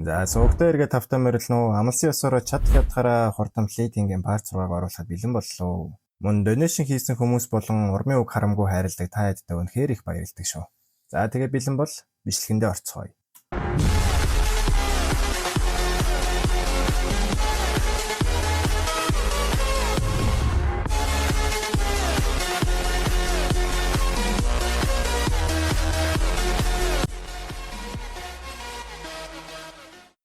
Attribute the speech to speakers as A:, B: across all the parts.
A: За, суугдаа эргээ тавтай морилно уу? Амлсан ёсороо чадах ядахаараа хурдан плейтингийн part 6-г оруулахад бэлэн боллоо. Мөн donation хийсэн хүмүүс болон урмын үг харамгүй хайрладаг та хэдтэй үнэхээр их баярладаг шүү. За, тэгээ бэлэн бол бичлэгэндээ орцгоё.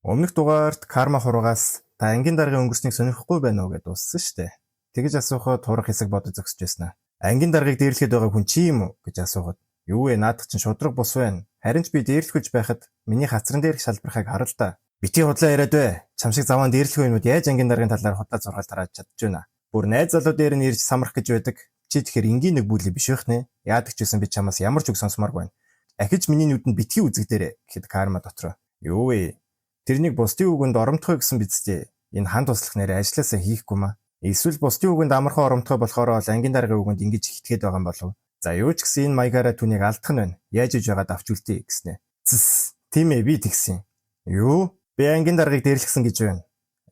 A: Өмнөх дугаарт карма хургаас та ангийн даргын өнгөрснийг сонирхгүй байна уу гэдээ дууссан шүү дээ. Тэгэж асуухад хурах хэсэг бодож зогсож байсан. Ангийн даргыг дээрлэхэд байгаа хүн чи юм уу гэж асуухад юу вэ, наадах чинь шудраг бус байна. Харин ч би дээрлэхүлж байхад миний хацран дээрх шалбархайг харал та. Бити худлаа яриад бай. Чам шиг заваан дээрлэхүү юмуд яаж ангийн даргын талаар худлаа зургаал тарааж чадж байна. Бүр найз залуу дээр нь ирж самрах гэж байдаг. Чи тэгэхээр энгийн нэг бүлий биш байх нэ. Яадаг ч гэсэн би чамаас ямар ч үг сонсомооргүй байна. Ахиж миний нүдэнд битгий үзэгдэрэ гэхэд карма дотроо. Юу вэ? Тэрнийг бусдын үгэнд оромтгой гэсэн биз дээ. Энэ хан туслах нэрээ ажилласаа хийхгүй маа. Эсвэл бусдын үгэнд амархан оромтгой болохоор л ангийн даргын үгэнд ингэж хитгээд байгаа юм болов. За, юу ч гэсэн энэ маягаараа түүнийг алдах нь байна. Яаж иж байгаад авч үлдээ гэснэ. Цэс. Тийм ээ, би тэгсэн. Юу? Би ангийн даргыг дээрлэхсэн гэж байна.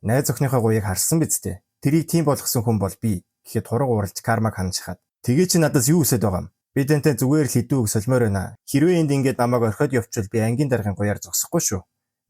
A: Найз охиныхоо гуйыг харсан биз дээ. Тэрийг тийм болгосон хүн бол би. Гэхэд хураг ууралж кармаг ханж хаад. Тэгээ чи надаас юу хүсэж байгаа юм? Би тантай зүгээр л хэдэн үг солимоор байна. Хэрвээ энд ингээд намайг орхиод явчвал би ангийн даргын гуяар зогсохгүй шүү.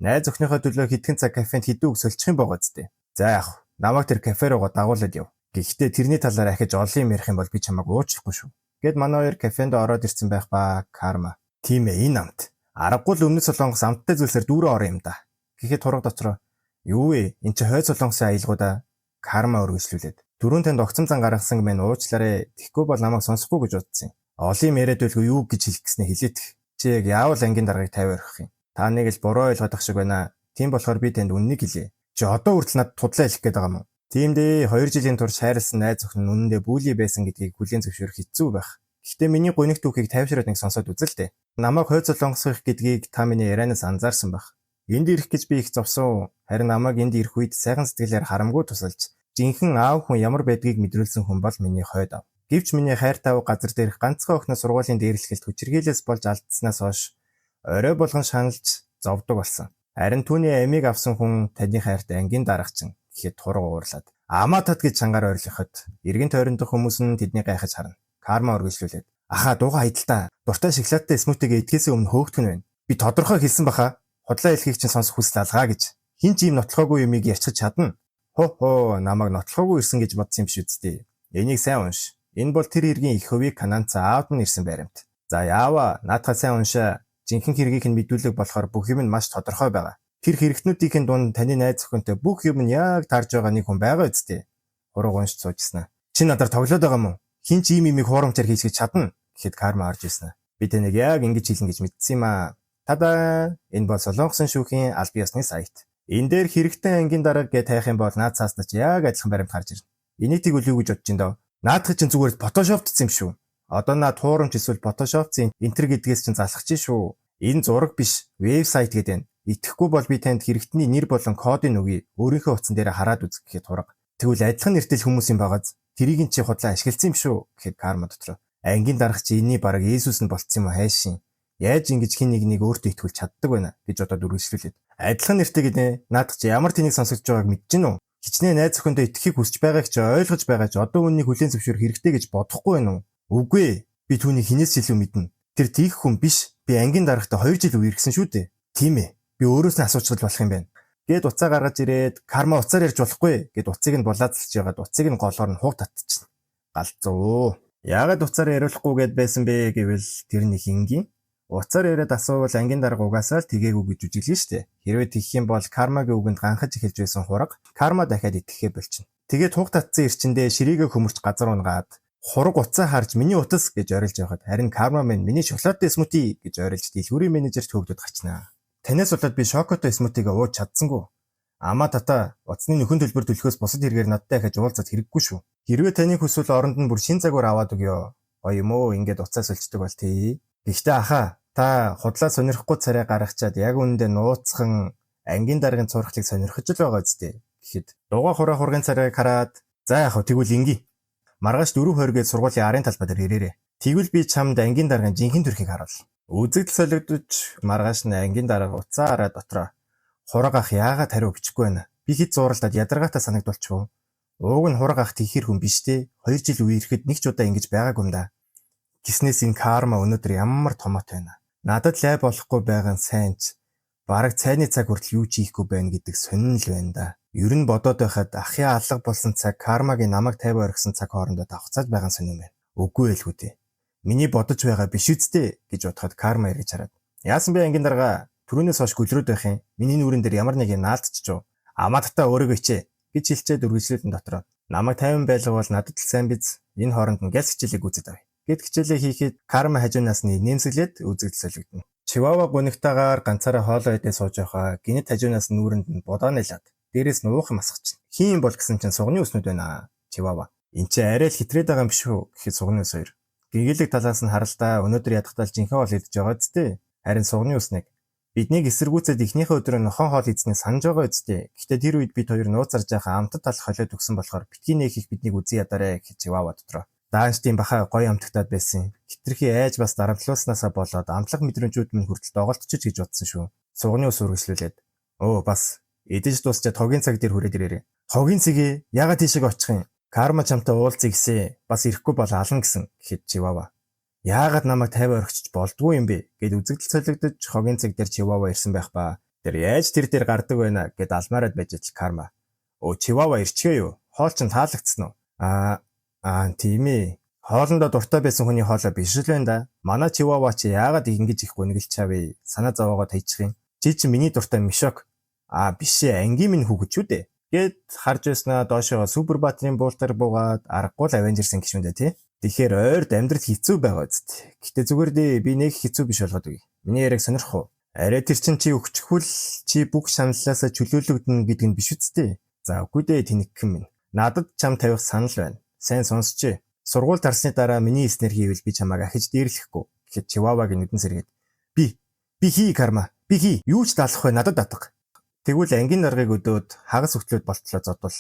A: Найз охиныхоо төлөө хэдхэн цаг кафенд хэдэн үг соличих юм байгаа зү. За, яах вэ? Намайг тэр кафе руугаа дагуулад яв. Гэхдээ тэрний талаар ахиж олон юм ярих юм бол би чамайг уучлахгүй шүү. Гэт манай хоёр кафенд ороод ирсэн байх ба карма. Тийм ээ, энэ амт. Аргагүй л өмнөд Солонгос амттай зүйлсээр дүүрэн орон юм да. Гэхэд хураг дотроо юу вэ? Эн чи хойд Солонгосын аялгуудаа карма өргөжлүүлээд. Түрүүн танд огцом зан гаргасан гэмээр уучлаарэ. Тэгэхгүй бол намайг сонсохгүй гэж бодсон юм. Олон юм яриад байлгүй юу гэж хэлэх гэснээ хэлээдэх. Чи яг яавал ангийн даргаыг 50 орхих юм. Та нэг л буруу ойлгоод ах шиг байна. Тийм болохоор би танд үннийг хэлье. Чи одоо хүртэл надад худлаа хэлэх гээд байгаа юм уу? Тийм дээ. 2 жилийн турш хайрласан найз охин нь үнэндээ бүлий байсан гэдгийг хүлээн зөвшөөрөх хэцүү байх. Гэхдээ миний гунигт түүхийг тайвшраад нэг сонсоод үзэл дээ. Намайг хойд солонгосох гэдгийг та миний ярианаас анзаарсан байх. Энд ирэх гэж би их зовсон. Харин намайг энд ирэх үед сайхан сэтгэлээр харамгүй тусалж, жинхэнэ аав хүн ямар байдгийг мэдрүүлсэн хүн бол миний хойд аав. Гэвч миний хайртай аав газар дээрх ганцхан охиноо сургуулийн дээрлэхэлд хүчирхийлээс болж алдсанаас хойш орой болгон шаналж зовдог болсон. Харин түүний амийг авсан хүн таны хайртай ангийн дарагчин гэхэд турга уурлаад амаа тат гэж чангаар ойрлоход эргэн тойрондох хүмүүс нь тэдний гайхаж харна. Карма өргөжлүүлээд ахаа дууга хайдалтаа дуртай шоколадтай смутигээ идэхээс өмнө хөөгдөх нь байна. Би тодорхой хэлсэн баха. Худлаа хэлхийг чинь сонсох хүсэл алгаа гэж. Хэн ч ийм нотлохоогүй юмыг ярьчих чадна. Хо хо, намайг нотлохоогүй ирсэн гэж бодсон юм биш үсттэй. Энийг сайн унш. Энэ бол тэр хэргийн их хөвийг Кананца аавд нь ирсэн баримт. За, яава, наадхаа сайн уншаа. Жинхэнэ хэргийг нь мэдүүлэг болохоор бүх юм нь маш тодорхой байгаа. Тэр хэрэгтнүүдийн дунд таны найз охинтой бүх юм нь яг таарж байгаа нэг хүн байгаа үсттэй. Хураг уншиж суужсэн. Чи надаар тоглоод байгаа юм уу? Хэн ч ийм имийг хуурамчаар хийж гэж чадна гэхэд карма орж ирсэн. Би таныг яг ингэж хэлнэ гэж мэдсэн юм аа. Тада, энэ бол Солонгосын шүүхийн аль бие усны сайт. Энэ дээр хэрэгтэн ангийн дарга гэж хайх юм бол наад цаасна чи яг адилхан баримт гарч ирнэ. Энийг тэгвэл юу гэж бодож ин дөө? Наадах чинь зүгээр фотошоптсон юм шүү. Одоо наад хуурамч эсвэл фотошопцын энтер гэдгээс чинь залхаж шүү. Энэ зураг биш, вебсайт гэдэг байна. Итгэхгүй бол би танд хэрэгтний нэр болон кодыг өгье. Өөрийнхөө утсан дээр хараад үз гэхэд хураг. Тэгвэл адилхан нэртэй л хүмүүс юм байгааз. Тэрийг нь чи худлаа ашигласан юм шүү гэхэд карма дотроо. Ангийн дарга чи энэний бараг Есүс нь болцсон юм уу хайшин. Яаж ингэж хин нэг нэг өөртөө итгүүлж чаддаг байна гэж бодоод үргэлжлүүлээд. Адилхан нэртэй гэдэг наадах чи ямар тэнийг сонсогдож байгааг мэдэж гин үү? Хичнээн найз охиндоо итгэхийг хүсэж байгааг чи ойлгож байгаа ч одоо үннийг хүлээн зөвшөөрөх хэрэгтэй гэж бодохгүй байна уу? Үгүй ээ. Би түүнийг хинээс ч илүү мэднэ. Тэр тийх хүн биш. Би ангийн даргатай 2 жил үерхсэн шүү дээ. Тийм ээ. Би өөрөөс нь асуучихвал болох юм байна. Гэт уцаа гаргаж ирээд карма уцаар ярьж болохгүй гэд уцыг нь булаацалж ягаад уцыг нь голоор нь хуг татчихна. Галзуу. Яагаад уцаар яриулахгүй гэд байсан бэ гэвэл тэр нэг энгийн. Уцаар яриад асуувал ангийн дарга угаасаа л тэгээгүй гэж үжиглэн штэ. Хэрвээ тэгэх юм бол кармагийн үгэнд ганхаж эхэлж байсан хураг карма дахиад итгэхээ болчихно. Тэгээд хуг татсан эрчэндээ ширээгээ хөмөрч газар унгаад хураг уцаа харж миний утас гэж орилж явахад харин карма минь миний шоколадтай смути гэж орилж дэлгүүрийн менежерт хөөгдөд гарчнаа. Танаас болоод би шокотой смутигээ ууж чадсангүй. Амаа тата, утасны нөхөн төлбөр төлөхөөс бусад хэрэгээр надтай ахиж уулзаад хэрэггүй шүү. Хэрвээ таны хүсвэл оронд нь бүр шин загвар аваад өгөө. Гоё юм уу, ингээд уцаа сольчдөг бол тий. Гэхдээ ахаа та худлаа сонирхгүй царай гаргачаад яг үүндээ нууцхан ангийн даргын цуурхлыг сонирхож л байгаа үсттэй. Гэхэд дугаа хураа хургийн царайг хараад за яах вэ, тэгвэл ингийн. Маргааш 4:20 гээд сургуулийн арын талбай дээр ирээрэй. Тэгвэл би чамд ангийн даргын жинхэнэ төрхийг харуул. Үзэгдэл солигдож маргааш нь ангийн дарга уцаа хараа дотроо. Хураг ах яагаад хариу бичихгүй байна? Би хэд зууралдаад ядаргаатай санагдуулчих уу? Ууг нь хураг ах тэгэхэр хүн биш те. 2 жил үерхэд нэг ч удаа ингэж байгаагүй юм да. Гиснээс энэ карма өнөөдөр ямар томоот байна. Надад лай болохгүй байгаа нь сайн ч бараг цайны цаг хүртэл юу ч хийхгүй байна гэдэг сонин л байна да. Ер нь бодоод байхад ахын алга болсон цаг кармагийн намайг 50 орхисон цаг хоорондоо давхцаад байгаа сонин байна. Үгүй байлгүй дээ. Миний бодож байгаа биш үсттэй гэж бодоход карма эргэж хараад. Яасан бэ ангийн дарга? Түрүүнээс хойш гүлрүүд байх юм. Миний нүрэн дээр ямар нэг юм наалдчихв. Амаатаа өөрийгөө хичээ гэж хэлчихэд үргэлжлүүлэн дотроо. Намайг 50 байлгавал надад л сайн биз. Энэ хооронд нь гяс хичээлээ гүйцэд авъя. Гэт хичээлээ хийхэд карма хажуунаас нь нэмсэглээд үзэгдэл солигдоно. Чивава гунигтайгаар ганцаараа хоолоо идээ сууж байхаа гинэт хажуунаас нүүрэнд нь будаа нэлээд. Дээрээс нь уух юм асгач. Хин юм бол гэсэн чинь сугны үснүүд байна. Чивава. Энд чи арай л хитрээд байгаа юм биш үү гэхэд сугны ус хоёр. Гэгээлэг талаас нь харалдаа өнөөдөр ядахтал жинхэнэ хоол идэж байгаа зү. Харин сугны уснийг биднийг эсэргүүцээд эхнийхээ өдрөө нохон хоол идсэнийг санаж байгаа үсттэй. Гэхдээ тэр үед бид хоёр нууцарж жаахан амтад талах холиод өгсөн болохоор битгий нээх их биднийг үзэн ядаарэ гэж Чивава дотроо. Даанчдын бахаа гоё амтагтаад байсан. Хитрхи айж бас дарамтлуулснаасаа болоод амтлах мэдрэмжүүд минь хүртэл доголдчих гэж бодсон шүү. Сугны ус үргэлжлүүлээд. Өө бас идэж дуусчаад хогийн цаг дээр хүрээд ирээрэй. Хогийн цэгээ ягаад тийшээ очих юм? Карма чамтай уулзъя гэсэн. Бас ирэхгүй бол ална гэсэн гэхэд Чивава. Яагаад намайг 50 орхичж болдгүй юм бэ гэд үзэгдэл солигдож хогийн цаг дээр Чивава ирсэн байх ба. Тэр яаж тэр дээр гардаг байна гэд алмаарад байж ил Карма. Өө Чивава ирчгээ юу? Хоол чинь таалагдсан уу? Аа тийм ээ. Хоолндоо дуртай байсан хүний хоолой биш л байна да. Манай Чивава чи яагаад ингэж их гүнгэлж чавэ? Санаа зовоогоо таячих юм. Чи чи миний дуртай мишок. Аа биш ээ, ангийн минь хүүхэд шүү дээ. Гэт харж байснаа доошоо Супер Баатрын буултар буугаад аргагүй л Авенжерсын гишүүн дээ тий. Тэгэхээр ойрд амьдрал хэцүү байгаа үст. Гэтэ зүгээр дээ би нэг хэцүү биш болгоод өгье. Миний яриаг сонирх уу? Арай тэр чин чи өгчихвөл чи бүх шаналлаасаа чөлөөлөгдөнө гэдэг нь биш үсттэй. За үгүй дээ тэнэгхэн минь. Надад чам тавих санал байна. Сайн сонсч. Сургууль тарсны дараа миний эснэр хийвэл би чамайг ахиж дээрлэхгүй гэхэд Чивавагийн нүдэн сэргээд би би хий карма би хий юу ч даалах вэ надад даатга. Тэгвэл ангийн даргыг өдөөд хагас хөтлөөд болтлоо зодвол.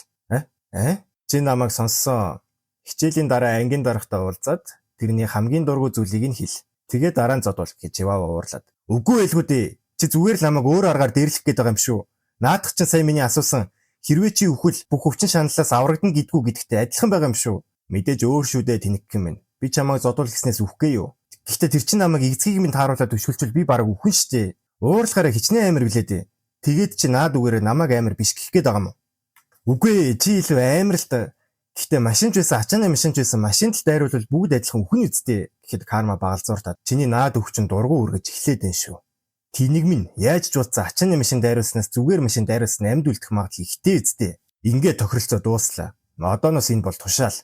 A: Э? Чи намайг сонссон. Хичээлийн дараа ангийн даргатай уулзаад тэрний хамгийн дургүй зүйлийг нь хэл. Тэгээ дараа нь зодвол гэж Чивава уурлаад. Үгүй байлгүй дээ. Чи зүгээр л намайг өөр аргаар дээрлэх гээд байгаа юм шүү. Наадах чинь сая миний асуусан хэрвээ чи үхвэл бүх өвчин шаналлаас аврагдана гэдгүү гэдэгтэй адилхан байгаа юм шүү. Мэдээж өөр шүү дээ тэнэгхэн минь. Би чамайг зодвол гэснээс үхэхгүй юу? Гэхдээ тэр чинь намайг эцгийг минь тааруулаад өшгөлчвөл би бараг үхэн штэ. Уурлахаараа хичнээн амар билээ дээ. Тэгээд чи наад үгээрээ намайг амар биш гэх гээд байгаа юм уу? Үгүй чи илүү амар л та. Гэхдээ машинч байсан ачааны машинч байсан машинд л дайруулвал бүгд адилхан үхэн үсттэй гэхэд карма багалзууртаад чиний наад өгч чинь дургу үргэж эхлээд байна шүү. Тэнэг минь яаж ч утсан ачааны машин дайруулснаас зүгээр машин дайруулсан амьд үлдэх магадлал ихтэй үсттэй. Ингээ тохиролцоо дууслаа. Одооноос энэ бол тушаал.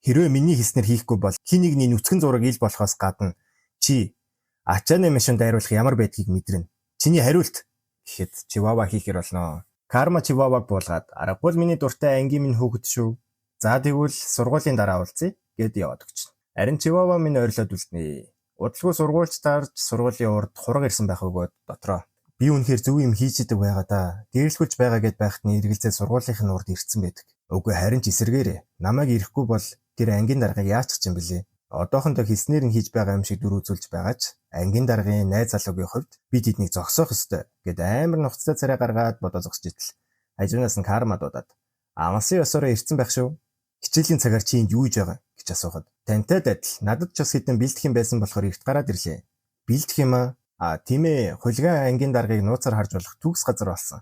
A: Хэрвээ миний хийснээр хийхгүй бол хин нэгний нүцгэн зураг ил болохоос гадна чи ачааны машин дайруулах ямар байдгийг мэдэрнэ. Чиний хариулт гэхэд Чивава хийхэр болно. Карма Чиваваг буулгаад аргагүй л миний дуртай ангийн минь хүүхэд шүү. За тэгвэл сургуулийн дараа уулзъя гэд яваад өгчнө. Харин Чивава минь ойрлоод үлднэ. Удалгүй сургуульч таарч сургуулийн урд хураг ирсэн байх өгөөд дотроо. Би үнэхээр зөв юм хийж идэг байгаа да. Дээрлэхүүлж байгаа гэд байхад нь эргэлзээ сургуулийнх нь урд ирсэн байдаг. Үгүй харин ч эсэргээрээ. Намайг ирэхгүй бол тэр ангийн даргаыг яачих юм бэлээ. Одоохондоо хэлснээр нь хийж байгаа юм шиг дүр үзүүлж байгаа ч ангийн даргын найз залуугийн хувьд би тэднийг зогсоох ёстой гэд амар нухацтай царай гаргаад бодоо зогсож итэл. Хажуунаас нь карма дуудаад амлсан ёсороо ирсэн байх шүү. Хичээлийн цагаар чи энд юу хийж байгаа гэж асуухад тантай дадал надад ч бас хэдэн бэлдэх юм байсан болохоор эрт гараад ирлээ. Бэлдэх юм аа? А тийм ээ, хулигай ангийн даргаыг нууцаар харж болох төгс газар болсон.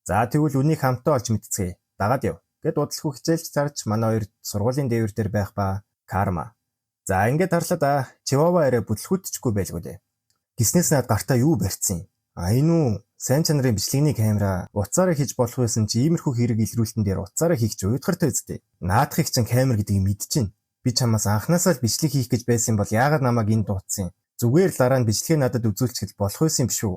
A: За тэгвэл үнийг хамтаа олж мэдцгээе. Дагаад яв. Гэт удалгүй хичээлч зарж манай хоёр сургуулийн дээвэр дээр байх ба карма. За ингээд харлаа да. Чивава арай бүтлгүүтчихгүй байлгүй дээ. Гиснээс над гартаа юу барьцсан юм? А энэ үү сайн чанарын бичлэгний камера утсаараа хийж болох байсан чи иймэрхүү хэрэг илрүүлтэн дээр утсаараа хийх чи уйдгартай үсттэй. Наадахыг чин камер гэдгийг мэдчихэв. Би чамаас анханасаа л бичлэг хийх гэж байсан бол яагаад намайг энд дуудсан юм? Зүгээр л дараа нь бичлэгээ надад үзүүлчихэл болох байсан юм биш үү?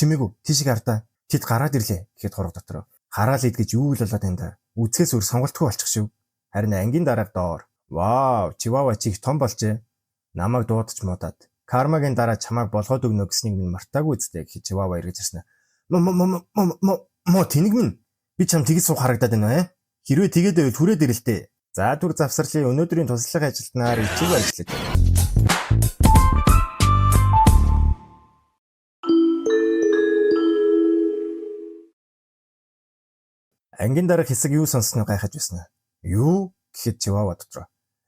A: Чимээгүй тийшээ хардаа. Тэд гараад ирлээ гэхэд хураг дотроо. Хараал ид гэж юу л болоод байна да. Үзэхээс өөр сонголтгүй болчих шүү. Харин ангийн дарааг доор. Вау, Чивава чи их том болжээ. Намайг дуудаж муудаад. Кармагийн дараа чамайг болгоод өгнө гэснийг минь мартаагүй үсттэй гэхэд Чивава эргэж ирсэн. Мо мо мо мо мо мо тэнэг минь. Би чам тэгж суух харагдаад байна уу? Хэрвээ тэгээд байвал түрээд ирэлтэй. За түр завсарлын өнөөдрийн туслах ажилтнаар ичиг ажиллаж байна. Ангийн дарга хэсэг юу сонссноо гайхаж байсан. Юу гэхэд Чивава дотроо.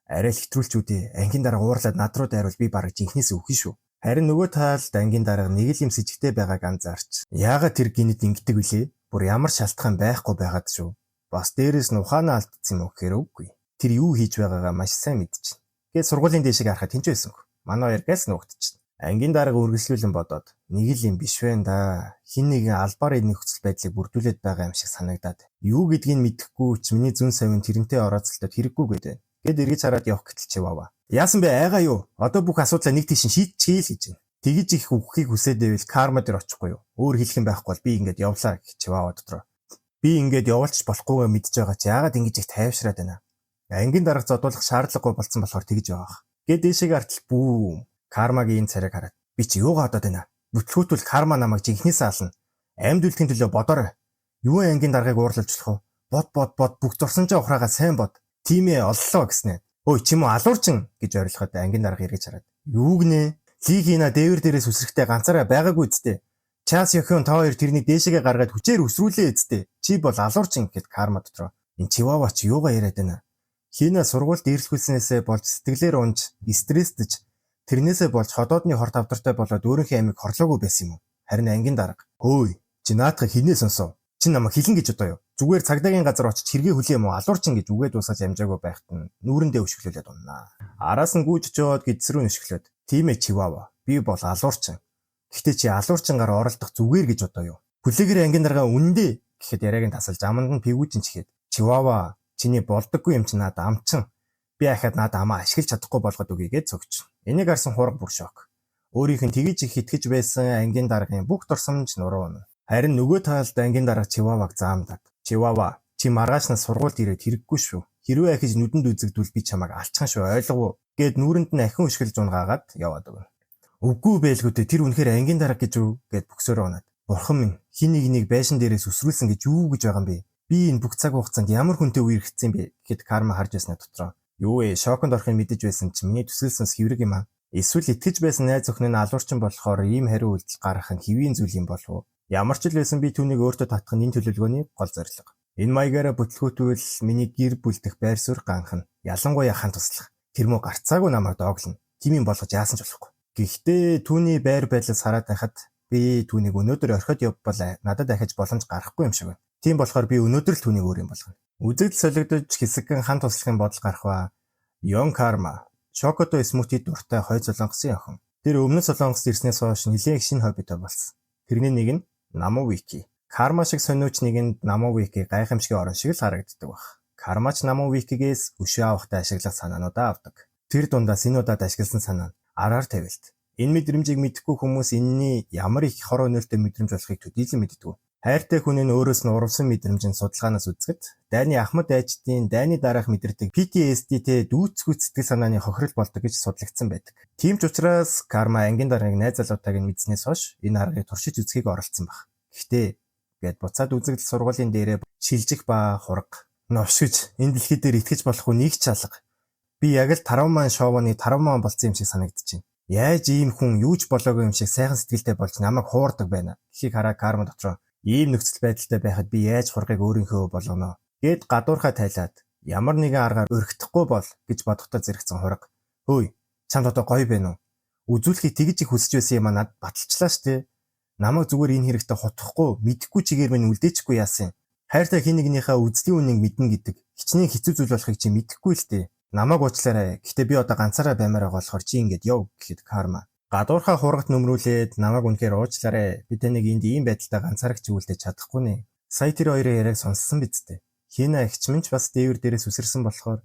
A: Арай л хэтрүүлч үдээ. Ангийн дарга уурлаад над руу дайруул би бараг жинхнээсээ үхэн шүү. Харин нөгөө талд ангийн дарга нэг л юм сэжигтэй байгааг анзаарч. Яагаад тэр гинэд ингэдэг вүлээ? Бүр ямар шалтгаан байхгүй байгаад шүү. Бас дээрээс нь ухаанаа алдсан юм уу гэхээр үгүй. Тэр юу хийж байгаагаа маш сайн мэдчихнэ. Гээд сургуулийн дээшийг харахад тэнцүү байсангүй. Манай хоёр газ нуугдчихна. Ангийн дарга үргэлжлүүлэн бодоод нэг л юм биш вэ да. Хин нэгэн албаар энэ нөхцөл байдлыг бүрдүүлээд байгаа юм шиг санагдаад. Юу гэдгийг мэдэхгүй ч миний зүүн савын тэрнтэй орооцолтод хэрэггүй гэдэг. Гэд эргэж хараад явах гэтэл Чивава. Яасан бэ айгаа юу? Одоо бүх асуудлаа нэг тийш шийдчихье л гэж байна. Тэгэж их үхэхийг хүсээд байвал карма дээр очихгүй юу? Өөр хэлэх юм байхгүй бол би ингээд явлаа гэж Чивава дотроо. Би ингээд явуулчих болохгүйгээ мэдж байгаа чи яагаад ингэж их тайвшраад байна? Ангийн дарга зодуулах шаардлагагүй болсон болохоор тэгж байгаа. Гэт дээшээ гартал бүүм. Кармагийн энэ царайг хараад би чи юугаа одоод байна? Бүтлгүүтвэл карма намайг жинхнээсээ ална. Амьд үлдэхин төлөө бодоорой. Юу ангийн даргаыг уурлуулж болох вэ? Бод бод бод бүх дурсамжаа ухраагаа сайн бод. Тийм ээ оллоо гэснэ. Ой чим үү алуурчин гэж орилоход ангийн дарга эргэж хараад. Юу гинэ? Ли хина дээвэр дээрээс үсрэхтэй ганцаараа байгаагүй үсттэй. Час Ёхион та хоёр тэрнийг дээшээгээ гаргаад хүчээр өсрүүлээ үсттэй. Чи бол алуурчин гэд карма дотроо. Энэ чивава чи юугаа яриад байна? Хина сургуульд ирлэхүүлснээсээ болж сэтгэлээр унж, стресстэж, тэрнээсээ болж ходоодны хор тавдартай болоод өөрийнхөө амийг хорлоогүй байсан юм уу? Харин ангийн дарга. Хөөй, чи наадхыг хинээ сонсов? Чи намайг хилэн гэж одоо юу? Зүгээр цагдаагийн газар очиж хэргээ хүлээ юм уу? Алуурчин гэж үгээд дуусгаж амжаагүй байхад нь нүүрэндээ өшөглүүлээд уннаа. Араас нь гүйж очиод гидс рүү нөшөглөөд. Тийм ээ Чивава. Би бол алуурчин. Гэхдээ чи алуурчингаар оролдох зүгээр гэж одоо юу? Хүлээгэр ангийн дарга үндэ гэхэд яриаг нь тасалж аманд нь пигүүжин чихээд. Чивава чиний болдоггүй юм чи надад амчин. Би ахаад надад амаа ашиглаж чадахгүй болгоод өгье гэж цогч. Энийг харсан хураг бүр шок. Өөрийнх нь тэгж их итгэж байсан ангийн даргын бүх дурсамж нуруу унана. Харин нөгөө талд ангийн дарга Чиваваг заамдаад. Чивава чи маргаашнаас сургуульд ирээд хэрэггүй шүү. Хэрвээ ахиж нүдэнд үзэгдвэл би чамайг алчхан шүү ойлгов уу? Гэд нүүрэнд нь ахин өшгөлж унгаагаад яваад өгнө. Үгүй байлгүй дээ тэр үнэхээр ангийн дарга гэж үү гэд бөксөөрөө унаад. Бурхан минь хин нэг нэг байшин дээрээс өсрүүлсэн гэж юу гэж байгаа юм бэ? Би энэ бүх цаг хугацаанд ямар хүнтэй үерхсэн бэ гэхэд карма харж байснаа дотроо. Юу вэ? Шоконд орохыг мэдэж байсан чи миний төсөөлсөн хэврэг юм аа. Эсвэл итгэж байсан найз охин нь алуурчин болохоор ийм хариу үйлдэл гаргах нь хэвийн зүйл юм болов уу? Ямар ч л байсан би түүнийг өөртөө татах нь энэ төлөвлөгөөний гол зорилго. Энэ маягаараа бүтлгүүтвэл миний гэр бүл дэх байр суурь ганхна. Ялангуяа хан туслах. Тэр мөө гарцаагүй намайг дооглоно. Тийм юм болгож яасан ч болохгүй. Гэхдээ түүний байр байдлаас хараад байхад би түүнийг өнөөдөр орхиод явбал надад дахиж боломж гарахгүй юм шиг байна. Тийм болохоор би өнөөдөр л түүнийг өөр юм болгоно. Үзэгдэл солигдож хэсэгхэн хан туслахын бодол гарах ба. Йон Карма, Шокото смути дуртай хойд солонгосын охин. Тэр өмнөд Солонгост ирснээс хойш нэлээн шинэ хоббитой болсон. Тэрний нэг нь Намуу Вики. Карма шиг сониуч нэгэнд Намуу Вики гайхамшигын орон шиг л харагддаг баг. Карма ч Намуу Викигээс өшөө авахтай ашиглах санаануудаа авдаг. Тэр дундаас энэ удаад ашигласан санаа нь араар тавилт. Энэ мэдрэмжийг мэдэхгүй хүмүүс энэний ямар их хор өнөөлтэй мэдрэмж болохыг төдийлөн мэддэг. Хайртай хүн нь өөрөөс нь урвсан мэдрэмж нь судалгаанаас үзэхэд дайны ахмад дайчдын дайны дараах мэдэрдэг PTSD-тэй дүүцгүй сэтгэл санааны хохирол болдог гэж судлагдсан байдаг. Тийм ч учраас Карма ангийн даргаыг найз залуутайг нь мэдснээс хойш энэ аргыг туршиж үзхийг оролдсон баг. Гэхдээ гээд буцаад үзэгдэл сургуулийн дээрээ шилжих ба хураг. Новшиж энэ дэлхий дээр итгэж болохгүй нэг ч алга. Би яг л Таравман шоуны Таравман болсон юм шиг санагдчихэв. Яаж ийм хүн юу ч болоогүй юм шиг сайхан сэтгэлтэй болж намайг хуурдаг байна. Гэхийг хараа Карма дотроо ийм нөхцөл байдалтай байхад би яаж хургийг өөрийнхөө болгоно гэд гадуурхаа тайлаад ямар нэгэн аргаар өргөдөхгүй бол гэж бодохдоо зэрэгцэн хураг. Хөөе, чамд одоо гоё байна уу? Үзүүлэхийг тэгж их хүсэж байсан юм а над баталчлаа штэ. Намайг зүгээр энэ хэрэгтэй хутгахгүй, мэдэхгүй чигээр минь үлдээчихгүй яасан юм. Хайртай хин нэгнийхээ үзлийн үнийг мэднэ гэдэг хичнээн хэцүү зүйл болохыг чи мэдэхгүй л дээ. Намайг уучлаарай. Гэхдээ би одоо ганцаараа баймаар байгаа болохоор чи ингэж яв гэхэд Карма гадуурхаа хургат нүмрүүлээд намайг үнэхээр уучлаарай. Би таныг энд ийм байдалтай ганцаарч үлдээж чадахгүй нэ. Сая тэр хоёрын яриаг сонссон биз дээ. Хина эгч минь ч бас дээвэр дээрээс үсэрсэн болохоор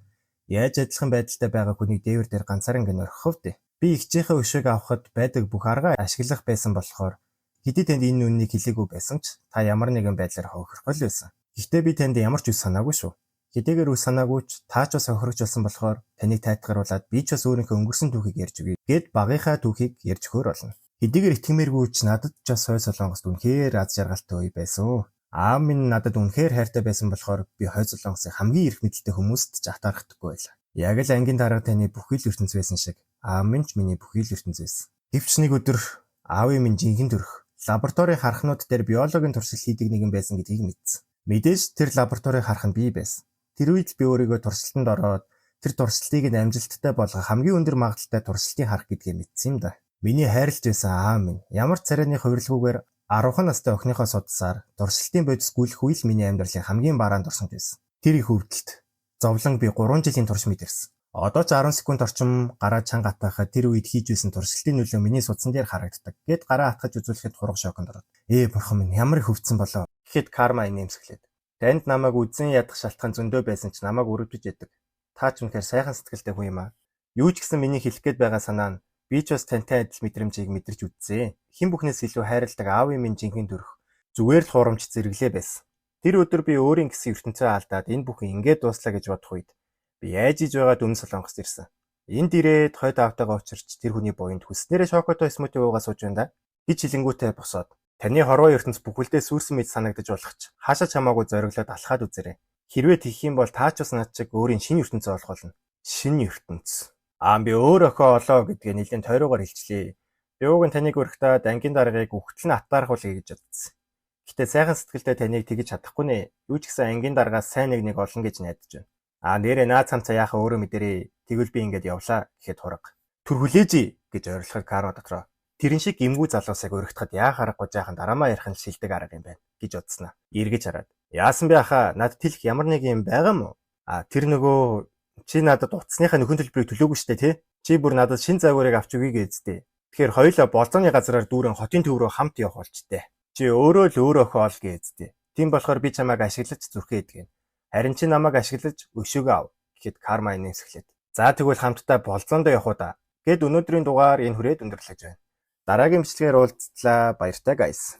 A: яаж адилхан байдалтай байгаа хүнийг дээвэр дээр ганцаараа ингэ орхих вэ? Би эгчийнхээ өшөөг авахад байдаг бүх аргаа ашиглах байсан болохоор хэдий танд энэ үннийг хэлээгүй байсан ч та ямар нэгэн байдлаар хохирох л байсан. Гэхдээ би танд ямар ч үс санаагүй шүү. Хэдийгээр үс санаагүй ч та ч бас хохирогч болсон болохоор таныг тайтгаруулад би ч бас өөрийнхөө өнгөрсөн түүхийг ярьж өгье гэд багийнхаа түүхийг ярьж өгөхөр болно. Хэдийгээр итгэмээргүй ч надад ч бас хой солонгост үнэхээр аз жаргалтай үе байсан. Аав минь надад үнэхээр хайртай байсан болохоор би хой солонгосын хамгийн эрх мэдэлтэй хүмүүст ч атаархдаггүй байлаа. Яг л ангийн дарга таны бүхий л ертөнц байсан шиг аав минь ч миний бүхий л ертөнц байсан. Гэвч нэг өдөр аавын минь жинхэнэ төрөх лабораторийн харахнууд дээр биологийн туршилт хийдэг нэгэн байсан гэдгийг мэдсэн. Мэдээж тэр лабораторийг харах нь бий байсан. Тэр үед л би өөрийгөө туршилтанд ороод тэр туршилтыг нь амжилттай болгох хамгийн өндөр магадлалтай туршилтыг харах гэдгээ мэдсэн юм да. Миний хайрлаж байсан аав минь ямар ч царайны хувирлгүйгээр 10 настай охиныхоо судсаар туршилтын бодис гүйлэх үйл миний амьдралын хамгийн бараан дурсамж байсан. Тэр их өвдөлт зовлон би 3 жилийн турш мэдэрсэн. Одоо ч 10 секунд орчим гараа чанга атаахад тэр үед хийж байсан туршилтын нөлөө миний судсан дээр харагддаг. Гэт гараа атгаж үзүүлэхэд хураг шоконд ороод. Ээ бурхан минь, ямар их өвдсөн болоо. Гэхэд Карма инээмсэглээд. Танд намайг үзэн ядах шалтгаан зөндөө байсан ч намайг өрөвдөж ядаг. Та ч үнэхээр сайхан сэтгэлтэй хүн юм аа. Юу ч гэсэн миний хэлэх гээд байгаа санаа нь би ч бас тантай адил мэдрэмжийг мэдэрч үзсэн. Хэн бүхнээс илүү хайрладаг аавын минь жинхэнэ төрөх зүгээр л хуурамч зэрэглээ байсан. Тэр өдөр би өөрийн гэсэн ертөнцөө алдаад энэ бүхэн ингээд дууслаа гэж бодох үед би яаж иж байгаад Өмнө Солонгост ирсэн. Энд ирээд хойд аавтайгаа учирч тэр хүний буянд хүснээрээ шокотой смути уугаа сууж байна да гэж хэлэнгүүтээ босоод таны хорвоо ертөнц бүхэлдээ сүрсэн мэт санагдаж болох ч хаашаа ч хамаагүй зориглоод алхаад үзээрэй. Хэрвээ тэгэх юм бол та ч бас над чиг өөрийн шинэ ертөнцөө олох болно. Шинэ ертөнц. Аа, би өөр охин олоо гэдгээ нэлээд тойрогоор хэлчлээ. Би уг нь таныг өргөтөөд ангийн даргаыг үхтэл нь атаархуулъя гэж бодсон. Гэтэ сайхан сэтгэлтэй таныг тэгэж чадахгүй нэ. Юу ч гэсэн ангийн даргаас сайн нэг нэг олно гэж найдаж байна. Аа, нэрээ наад цамцаа яхаа өөрөө мэдэрээ. Тэгвэл би ингээд явлаа гэхэд хураг. Түр хүлээж гэж ойрлоход Карма дотроо тэрэн шиг гимгүү залуусыг өргөтөхөд яа харахгүй жаахан дараамаа ярих нь шилдэг арга юм байна гэж бодсноо. Эргэж хараад яасан бэ хаа, надад хэлэх ямар нэг юм байгаа мó? А, тэр нөгөө чи надад утасныхаа нөхөн төлбөрийг төлөөгүй штэ тий? Чи бүр надад шин загварыг авч өгье гэжтэй. Тэгэхээр хоёулаа болзооны газраар дүүрэн хотын төв рүү хамт явах болчтой. Чи өөрөө л өөр охин ол гэжтэй. Тийм болохоор би чамайг ашиглаж зүрхээ идгэн. Харин чи намайг ашиглаж өшөөгөө ав гэхэд Карма инээмсэглээд. За, тэгвэл хамтдаа болзоондоо явах уу да. Гэт өнөөдрийн дугаар энэ хүрээд өндөрлөж байна. Дараагийн бичлэгээр уулзтлаа, баяртай guys.